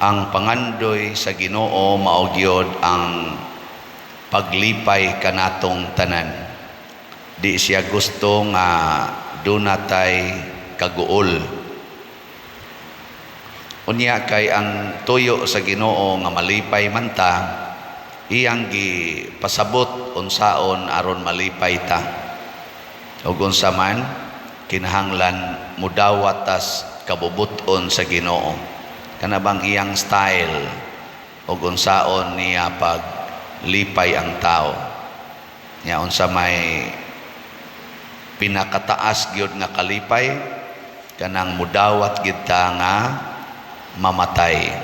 Ang pangandoy sa Ginoo mao gyud ang paglipay kanatong tanan. Di siya gusto nga duna tay kaguol. Unya kay ang tuyo sa Ginoo nga malipay man ta, iyang gipasabot unsaon aron malipay ta. Ug unsa man kinahanglan mudawat tas kabubut-on sa Ginoo. Kana bang iyang style ug unsaon niya paglipay ang tao. Nya unsa may pinakataas gyud nga kalipay? Kanang mudawat gyud ta nga mamatay.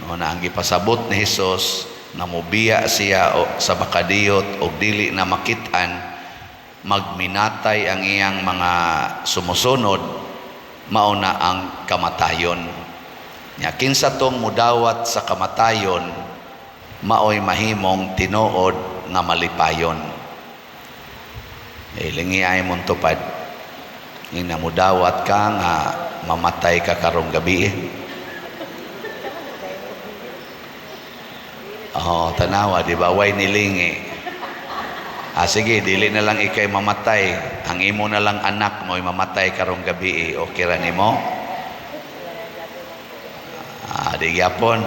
No, na ang gipasabot ni Hesus nga mobiya siya o, sa makadiyot og dili na makit-an, magminatay ang iyang mga sumusunod, mao na ang kamatayon. Nya kinsa tong mudawat sa kamatayon, maoy mahimong tinuod nga malipayon. Eh, lingi ay mong tupad. Ina mudawat ka nga mamatay ka karong gabi. Oh, tanawa, di ba? Way nilingi. Ah, sige, dili na lang ikay mamatay. Ang imo na lang anak mo mamatay karong gabi. Okay ra nimo? Ah, di gyapon.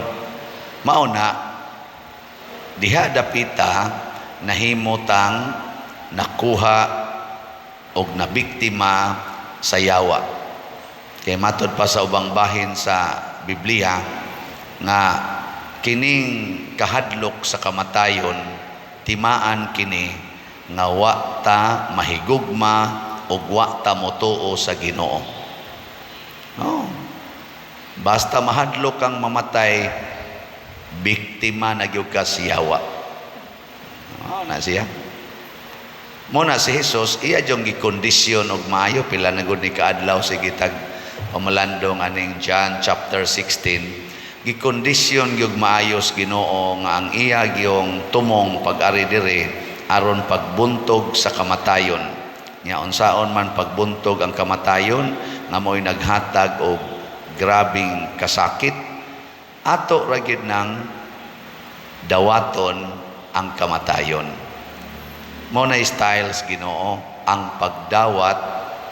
Mao na diha dapita nahimutang nakuha og nabiktima sa yawa. Kay matod pa sa ubang bahin sa Biblia nga kining kahadlok sa kamatayon, timaan kini nga wa ta mahigugma ug wa ta motuo sa Ginoo. Oh. Basta mahadlok kang mamatay, biktima na gyud ka sa yawa. Oh, na siya. Mo na si Jesus, iya jung gikondisyon og maayo. Pila na gud ni kaadlaw sige tag pamalandong aning John chapter 16. Gikondisyon gyud maayos Ginoo nga ang iya gyung tumong pag-ari diri aron pagbuntog sa kamatayon. Nya unsaon man pagbuntog ang kamatayon nga mo'y naghatag og grabing kasakit, ato ra gyud nang dawaton ang kamatayon. Mo na styles Ginoo ang pagdawat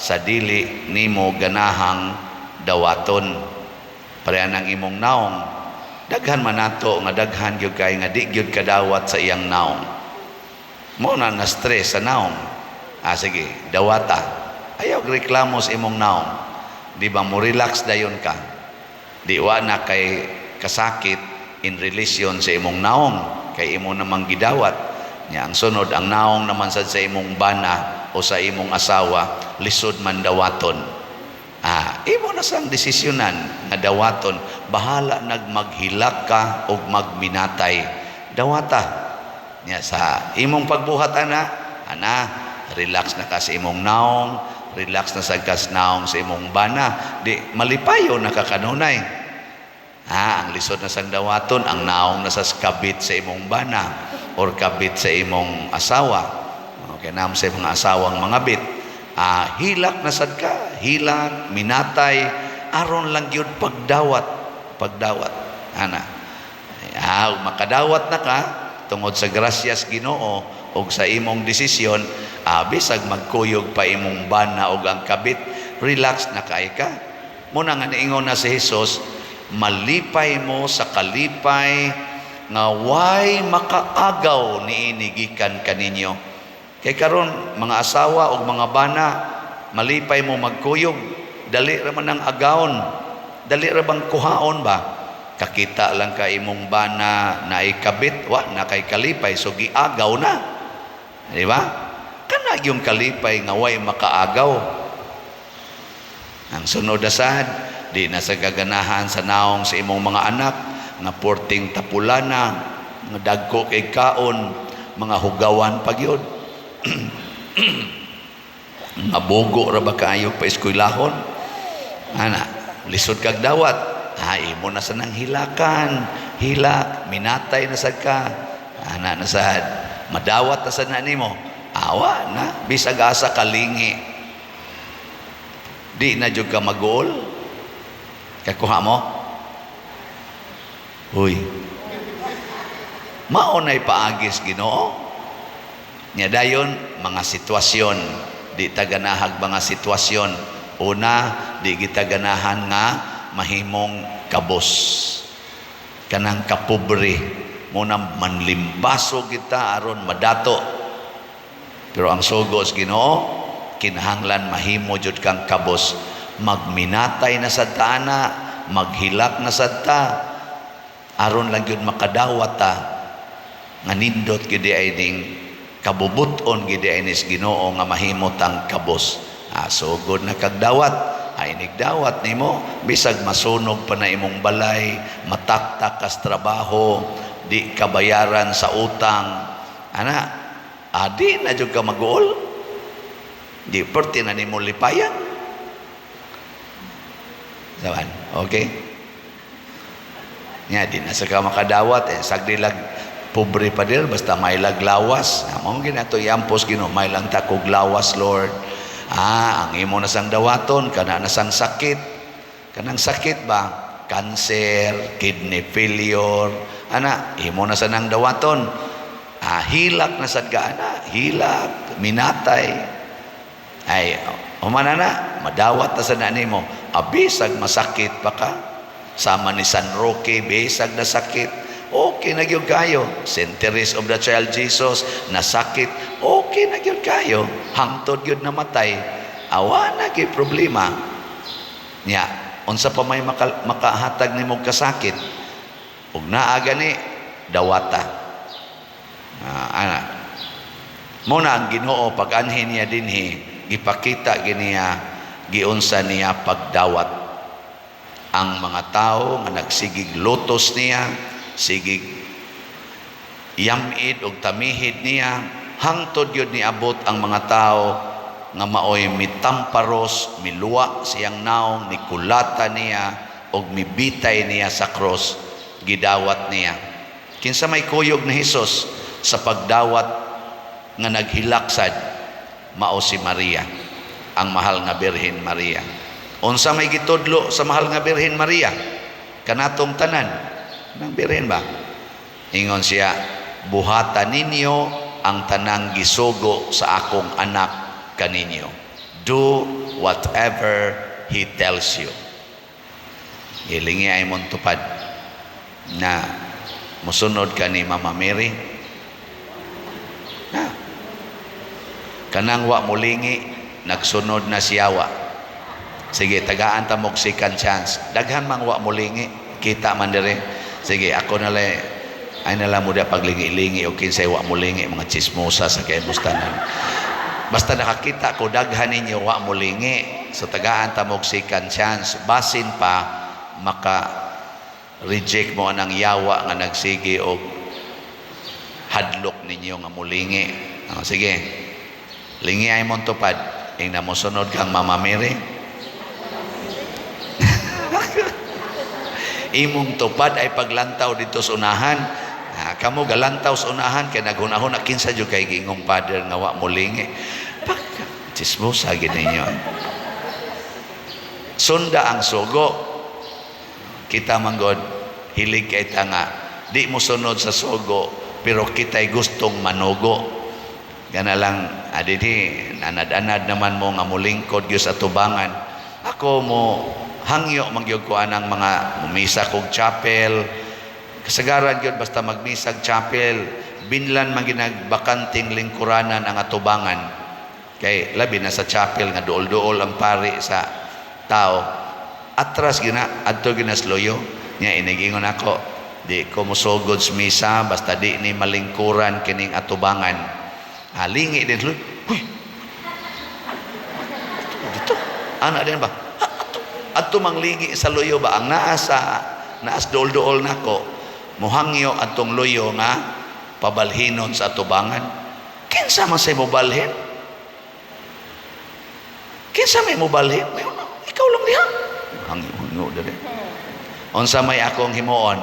sa dili nimo ganahang dawaton. Pareha ng imong naong. Daghan man nato nga daghan gyud kay nga di gyud kadawat sa iyang naong. Mo na na stress sa naong. Ah, sige, dawata. Ayaw reklamo sa imong naong. Di ba mo relax dayon ka? Di wa na kay kasakit in relation sa imong naong kay imo namang gidawat. Nya ang sunod, ang naong naman sad sa imong bana o sa imong asawa, lisod man dawaton. Ah, imo na sang desisyonan nga dawaton. Bahala nagmaghilak ka og magminatay. Dawata. Nya sa imong pagbuhat ana, ana, relax na ka sa imong naong, relax na sa kas naong sa imong bana, di malipayo na ka kanunay. Ah, ang lisod na sang dawaton, ang naong na sa kabit sa imong bana or kabit sa imong asawa. Okay, naam sa mga asawang mga bit. Ah, hilak na sad ka, hilak, minatay, aron lang gyud pagdawat, pagdawat. Ana. Ah, makadawat na ka tungod sa grasyas Ginoo og sa imong desisyon, ah, bisag magkuyog pa imong bana og ang kabit, relax na kay ka. Muna nga niingon na si Jesus, malipay mo sa kalipay nga way makaagaw niini gikan kaninyo. Kay karon mga asawa og mga bana, malipay mo magkuyog, dali ra man ang agawon, dali ra bang kuhaon ba? Kakita lang ka imong bana na ikabit, wa na kay kalipay, so giagaw na. Di ba? Kana yung kalipay nga way makaagaw. Ang sunod na sad, di na sa gaganahan sa naong sa imong mga anak, nga porting tapulana, nga dagko kay kaon, mga hugawan pa gyud. Nga bogo ra ba kaayo pa eskwelahon? Ana, lisod kag dawat. Ha, imo na sa nang hilakan, hilak, minatay na sad ka. Ana na sad, madawat na sad na nimo. Awa na, bisag asa kalingi. Di na jud ka maguol. Kakuha mo? Uy. Mao nay paagi sa Ginoo. Nya dayon mga sitwasyon, di ta ganahag mga sitwasyon. Una, di kita ganahan nga mahimong kabos. Kanang kapobre muna, manlimbaso kita aron madato. Pero ang sugo sa Ginoo, kinahanglan mahimo jud kang kabos. Magminatay na sad ta ana, maghilak na sad ta aron lang gyud makadawat ta nga nindot gyud ay ning kabubuton gyud ay nis Ginoo nga mahimo tang kabos. Ah, sugod na kag dawat ay nigdawat nimo, bisag masunog pa na imong balay, mataktak kas trabaho, di ka bayaran sa utang ana, adi na jud ka maguol, di perti na nimo lipayan. Saban, okay? Nya di na sa ka makadawat eh, sagdi lag pobre pa dir, basta may laglawas. Ah, mao ginato iampos Ginoo, may lang ta kog lawas, Lord. Ah, ang imo na sang dawaton kana na sang sakit. Kanang sakit ba? Cancer, kidney failure, ana, imo na sa nang dawaton. Ah, hilak na sad ka ana, hilak, minatay. Ay, humana na, madawat na sa na nimo. Abisag masakit pa ka. Sama ni San Roque, bisag na sakit. Okay na gyud kayo. Saint Therese of the Child Jesus, nasakit, okay na gyud kayo. Hangtod gyud namatay. Awa na gyud problema. Nya, unsa pa may makahatag nimo kasakit? Ug naa gani dawata. Ah, ana. Mo na ang Ginoo, pag anhi niya dinhi, gipakita giniya giunsa niya pagdawat ang mga tao nga nagsigig lutos niya, sigig yamid og tamihid niya, hangtod yun niabot ang mga tao nga maoy mitamparos, miluwa siyang naong, nikulata niya og mibitay niya sa cross, gidawat niya. Kinsa may kuyog ni Hesus sa pagdawat nga naghilaksad? Mao si Maria, ang mahal nga Birhen Maria. Unsa may gitudlo sa mahal nga Birhen Maria kanatong tanan ng birhen ba? Ingon siya, "Buhata ninyo ang tanang gisugo sa akong anak kaninyo." Do whatever he tells you. Hilingi ay mong tupad na musunod ka ni Mama Mary na kanang wa mulingi, nagsunod na siyawa. Sige, tagaan ta mog second chance. Daghan mang wa mulingi, kita man dire. Sige, ako na lang ay nala mo da paglingi-lingi o kinsay wa mulingi, mga chismosa sa kay bustanan. Basta nakakita ko daghan ninyo wa mulingi, so tagaan ta mog second chance, basin pa maka reject mo anang yawa nga nagsige og hadlok ninyo nga mulingi. Oh, sige, lingi ay mong tupad ing na mosunod kang Mama Mary. Imong tupad ay paglantaw dito sa unahan. Ha, kamo galantaw sa unahan kay naghunahuna, kinsa jud kay gingong father nga wa mulingi? Pag chismosa gid ninyo. Sunda ang sugo. Kita man god, hilig kay ta nga di mo sunod sa sugo, pero kita'y gustong manugo. Gana lang adidi, anad-anad naman mo nga mulingkod gyud sa tubangan. Ako mo hangyo man gyud ko anang mga mumisa kog chapel. Kasagaran gyud basta magmisag chapel, binlan man ginagbakanting lingkuranan ang atubangan. Kay labi na sa chapel nga duol-duol ang pari sa tao. Atras gina adto ginasloyo nya, inigingon ako, di ko mosugod sa misa basta di ni malingkuran kining atubangan. Halingi din sila. Huy! Dito. Ana din ba? Ato, ato manglingi sa luyo ba? Ang naa sa naas duol-duol nako, muhangyo atong luyo nga pabalhinon sa atubangan. Kinsa man say mobalhin? Kinsa may mobalhin? May ikaw lang diha. Hangyo, hangyo diri. Unsa may akong himuon?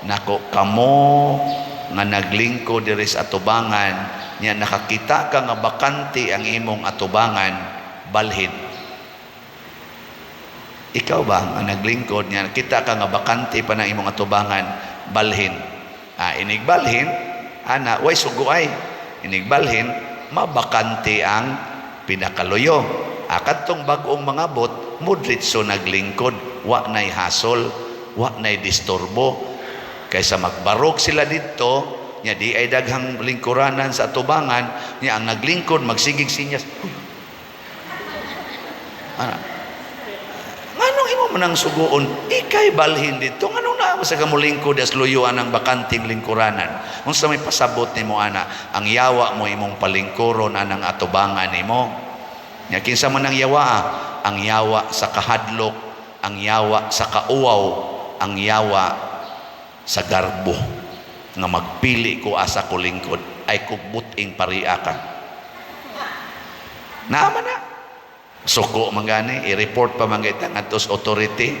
Nako kamo nga naglingkod diri sa atubangan nya nakakita ka nga bakante ang imong atubangan, balhin. Ikaw ba nga naglingkod nya kita ka nga bakante pa ng imong atubangan, Balhin. Ah, inigbalhin ana, way suguay. Inigbalhin, mabakante ang pinakaluyo. Ah, kadtong bag-ong mangabot, mudritso naglingkod, wa nay hasol, wa nay disturbo. Kaysa magbarog sila didto, nya di ay daghang lingkuranan sa atubangan, nya ang naglingkod magsigig sinyas. "Uy, ana, nganong imo man ang suguon, ikay balhin dito, nganong naa mo sa kamulingkod as luyuan ang bakanting lingkuranan? Unsa may pasabot nimo ana? Ang yawa mo imong palingkuron anang atubangan nimo." Nya kinsa man ang yawa? Ah? Ang yawa sa kahadlok, ang yawa sa kauwaw, ang yawa sa garbo nga magpili ko asa ko lingkod ay kugbuting paria ka. Naama na. Suko man gani, i-report pa man kita ngadto sa authority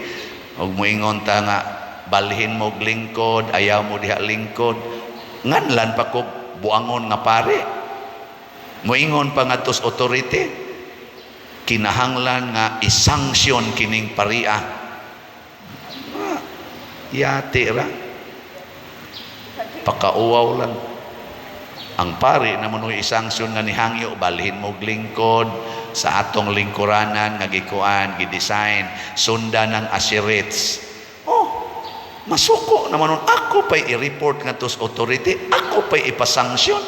ug moingon ta nga balhin mo og lingkod, ayaw mo diha lingkod, nganlan pa kog buangon nga pare. Moingon pa ngadto sa authority, kinahanglan nga isanksyon kining paria. Ah, yati ra. Pakauwaw lang. Ang pari na mo isanksyon nga nihangyo, balhin mo og lingkod sa atong lingkuranan nga gikuan, gidesign, sundan ng usherates. Oh, masuko naman nun. Ako pa'y i-report nga sa authority, ako pa'y ipasanksyon.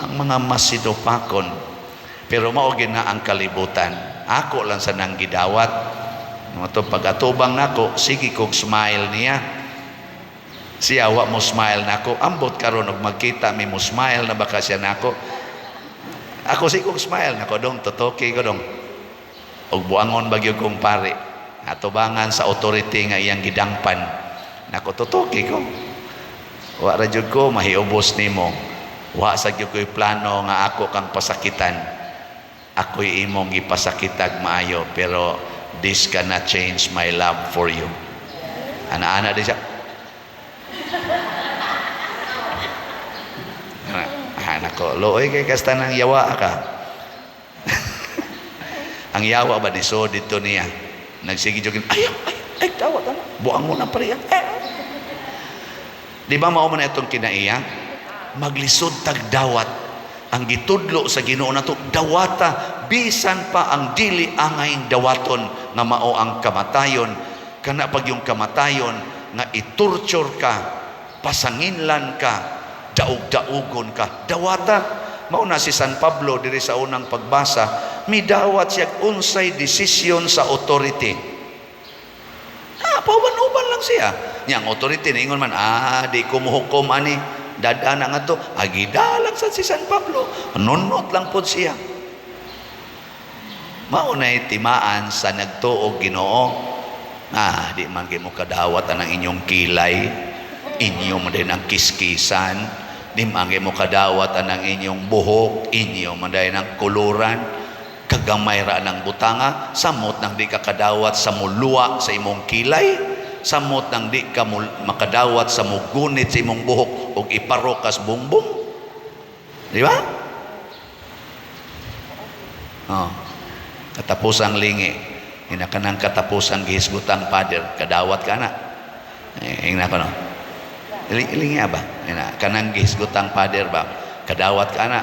Ang mga masidupakon. Pero mao na ang kalibutan. Ako lang sa nang gidawat. Mga pag-atubang nako, sige kog smile niya. Siya wa mo smile nako. Ambot karon og magkita mi, mo smile na baka siya nako. Ako sige kog smile nako dong, totoki ko dong. Og buangon bagyo kong pare. Atubangan sa authority nga iyang gidangpan. Nako, totoki ko. Wa ra jud ko mahiubos nimo. Wa sa gyud ko'y plano nga ako kang pasakitan. Ako'y imong gipasakitag maayo, pero this cannot change my love for you. Ana-ana din siya. Ana ko, luoy kay kasta ng yawa ka. Ang yawa ba ni so dito niya. Nagsige jud, "Ay, ay, ay, tawa ta. Buang mo na pare." Eh. Di ba mao man itong kinaiya? Maglisod tag dawat. Ang gitudlo sa Ginoo nato, dawata bisan pa ang dili angay dawaton nga mao ang kamatayon. Kana pag yung kamatayon nga itorture ka, pasanginlan ka, daog-daugon ka, dawata. Mao na si San Pablo diri sa unang pagbasa, midawat siya unsay desisyon sa authority. Ah, pauban-uban lang siya. Nya ang authority niingon man, "Ah, di ko mohukom ani." Dada na nga to, agidalag sa si San Pablo. Nunot lang pod siya. Mao na timaan sa nagtuog Ginoo. Ah, di man kay mo kadawat ang inyong kilay, inyo mo din ang kiskisan, di man kay mo kadawat ang inyong buhok, inyo man din ang kuluran, kagamay ra ng butanga, samot nang di ka kadawat sa muluwa sa imong kilay, samot nang di ka makadawat sa mugunit sa imong buhok ug iparokas bungbong. Di ba? Oh. Katapusang lingi. Ina kanang katapusang gihisgutang father, kadawat ka na. Eh, ingna ko no. Ilingi ba? Ina kanang gihisgutang father ba? Kadawat ka na.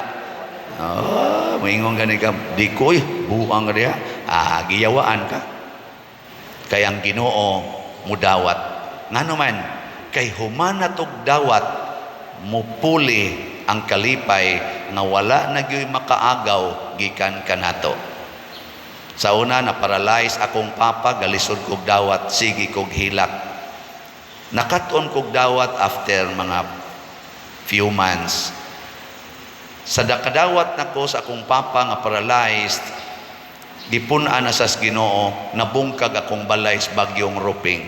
Oh, moingon gani ka, di ko buang ka diha. Ah, giyawaan ka. Kay ang Ginoo mudawat. Ngano man, kay humana tog dawat, mupuli ang kalipay nga wala na gyuy makaagaw gikan kanato. Sa una na paralyze akong papa, galisod kog dawat, sige kog hilak. Nakat-on kog dawat after mga few months. Sa kadawat nako sa akong papa nga paralyzed, gipun-an na sa Ginoo, nabungkag akong balay sa bagyong Ruping.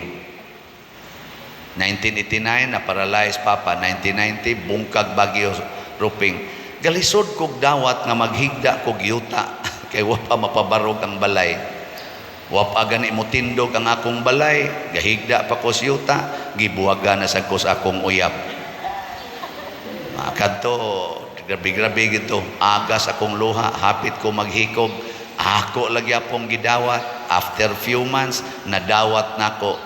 1989 na paralyzed papa, 1990 bungkag bagyo Ruping. Galisod kog dawat nga maghigda kog yuta kay wa pa mapabarog ang balay. Wa pa gani mo tindog ang akong balay, gahigda pa ko sa yuta, gibuwagan na sad ko sa akong uyab. Kadto grabe-grabe gito, agas akong luha, hapit ko maghikog. Ako lagi apong gidawat. After few months, nadawat nako.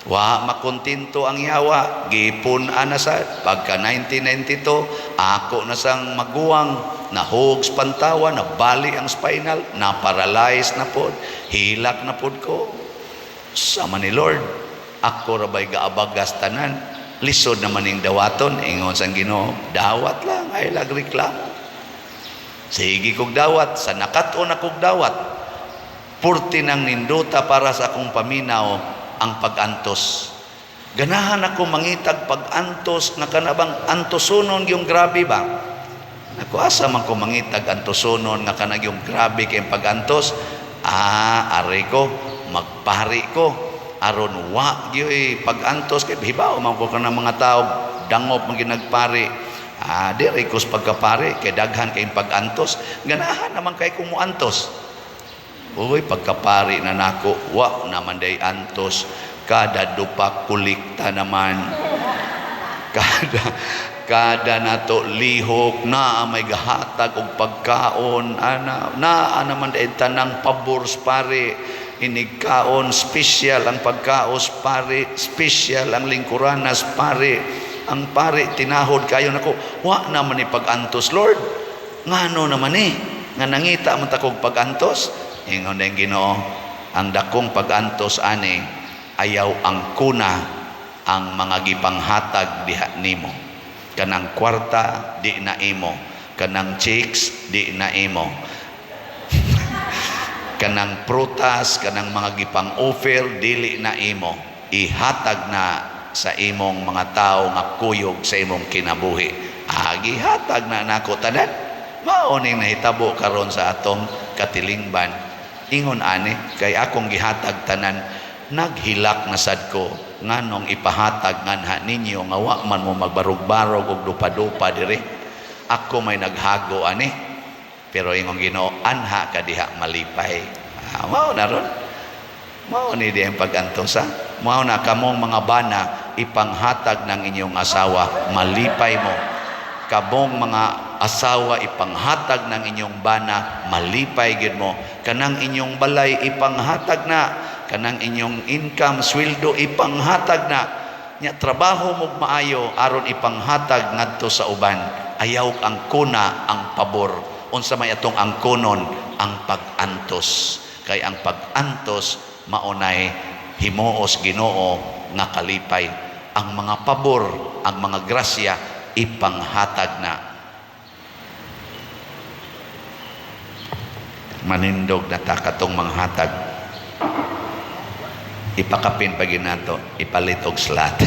Wa makontento ang yawa, gipun-an na sad. Pagka 1992, ako na sang maguwang, nahog sa pantawa, nabali ang spinal, na-paralyze na pod, hilak na pod ko. Sama ni Lord, ako rabay gaabagas tanan, lisod naman ning dawaton, ingon sang Ginoo, dawat lang, ay lag reklamo. Sige kog dawat, sa nakat-on akong dawat, purti nang nindota para sa akong paminaw ang pag-antos. Ganahan ako mangitag pag-antos nga kanabang antosonon yung grabe ba? Ako asa man ko mangitag antosonon nga kanang yung grabe kay pag-antos? Ah, ari ko, magpari ko aron wa gyoy pag-antos kay hibaw man ko kanang mga tao dangop man ginagpari. Ah, diri ko sa pagkapari kay daghan kay pag-antos. Ganahan naman kay kung moantos. Uy, pagkapari na nako, wa naman day antos. Kada dupa kulikta naman. Kada nato lihok na may gahatag og pagkaon ana naa naman day tanang pabor sa pare, inigkaon special ang pagkaos pare, special ang lingkuranas pare, ang pare tinahod kayo nako, wa naman ni pag-antos. Lord, ngano naman eh nga nangita man ta kog pag-antos? Ingon ang Ginoo, ang dakong pag-antos ani, ayaw ang kuna ang mga gipanghatag diha nimo. Kanang kwarta di na imo, kanang chicks di na imo, kanang prutas, kanang mga gipang-offer dili na imo, ihatag na sa imong mga tao nga kuyog sa imong kinabuhi. Agi hatag na nako tanan. Mao ning nahitabo karon sa atong katilingban. Ingon ani kay akong gihatag tanan, naghilak na sad ko nganong ipahatag nganha ninyo nga wa man mo magbarog-barog og dupa-dupa diri. Ako may naghago ani, pero ingon Ginoo, anha ka diha malipay. Ah, mao na ron, mao ni di ang pag-antos ha? Mao na kamong mga bana, ipanghatag ng inyong asawa, malipay mo. Kamong mga asawa, ipanghatag ng inyong bana, malipay gid mo. Kanang inyong balay, ipanghatag na. Kanang inyong income, sweldo, ipanghatag na. Nya trabaho mo maayo aron ipanghatag ngadto sa uban. Ayaw ang kuna ang pabor. Unsa may atong angkonon? Ang pag-antos. Kay ang pag-antos maunay himuos Ginoo nga kalipay. Ang mga pabor, ang mga grasya, ipanghatag na. Manindog na ta katong manghatag. Ipakapin pa ginato, ipalit og slat.